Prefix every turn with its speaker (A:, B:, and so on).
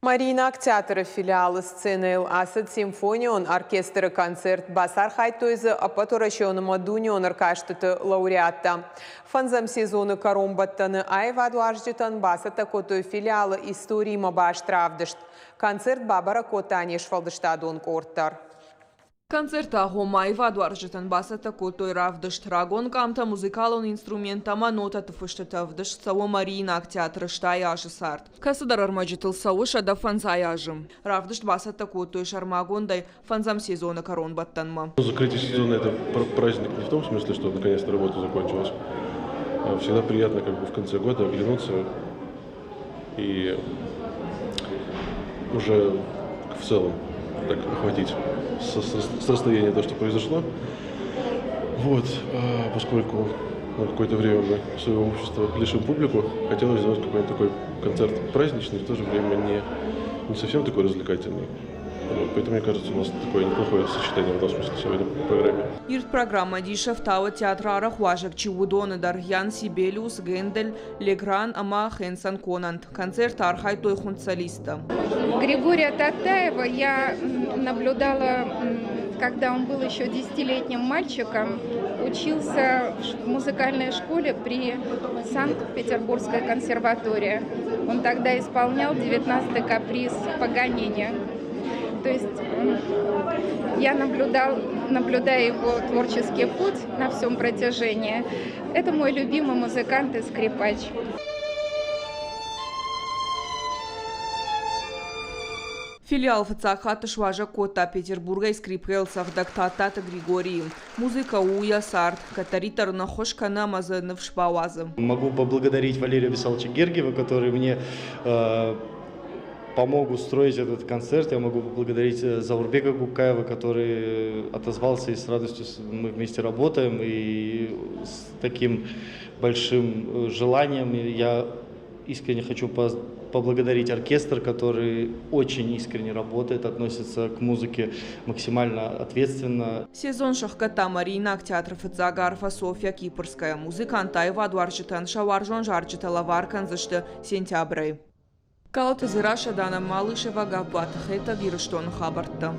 A: Мариинаг театры филиалы сценӕйыл ацыд симфонион оркестры концерт. Бацархайдтой дзы ӕппӕтуӕрӕсеон ӕмӕ дунеон ӕркастыты лауреаттӕ. Фӕндзӕм сезоны кӕронбӕттӕны аивадуарзджытӕн бацӕттӕ кодтой филиалы историимӕ баст равдыст. Концерт бабӕрӕг кодта не сфӕлдыстадон къорд дӕр.
B: Концерты агъоммӕ аивадуарзджытӕн бацӕттӕ кодтой равдыст. Рагон къамтӕ, музыкалон инструменттӕ ӕмӕ нотӕты фыстытӕ ӕвдыст цӕуы Мариинаг театры стай азы цард. Кӕцыдӕр ӕрмӕджытыл цӕуы 105 азы. Равдыст бацӕттӕ кодтой сӕрмагондӕй фӕндзӕм сезоны кӕронбӕттӕнмӕ.
C: Закрытие сезона – это праздник не в том смысле, что наконец-то работа закончилась. Всегда приятно как бы в конце года оглянуться и уже в целом так охватить с расстояния то, что произошло. Вот, поскольку на какое-то время мы своего общества лишим публику, хотелось сделать какой-нибудь такой концерт праздничный, в то же время не совсем такой развлекательный. Вот, поэтому, мне кажется, у нас такое неплохое сочетание в этом смысле сегодня по программе.
B: Ирд программӕ дисы ӕфтауы театры арӕх уазӕг чи уыдоны дӕр Ян Сибелиус, Гендель, Легран ӕмӕ Хенсон Конант. Концерты архайдтой хуынд солисттӕ.
D: Григория Татаева я наблюдала, когда он был еще десятилетним мальчиком, учился в музыкальной школе при Санкт-Петербургской консерватории. Он тогда исполнял 19-й каприз Паганини. То есть я наблюдая его творческий путь на всем протяжении. Это мой любимый музыкант и скрипач.
B: Филиал фыццаг хатт суазӕг кодта Петербургӕй скрипкӕйыл цӕгъдӕг Тадтаты Григорийы. Музыкӕ у йӕ цард, кӕддӕриддӕр ын ӕххуыс кӕны ӕмӕ дзы ныфс бауадзы.
E: Могу поблагодарить Валерия Вячеславовича Гергиева, который мне помог устроить этот концерт. Я могу поблагодарить Заурбека Гукаева, который отозвался, и с радостью мы вместе работаем. И с таким большим желанием я искренне хочу поблагодарить оркестр, который очень искренне работает, относится к музыке максимально ответственно.
B: Сезон сӕхгӕдта Мариинаг театры фыццаг арфӕ Софья Кипрская. Музыкант аивадуарзджытӕн сӕ уарзон зарджытӕ лӕвар кӕндзысты сентябрӕй. Калоты Дзерассӕ, Дана Малышева, Гапбаты Хетӕг, Ирыстоны хабӕрттӕ.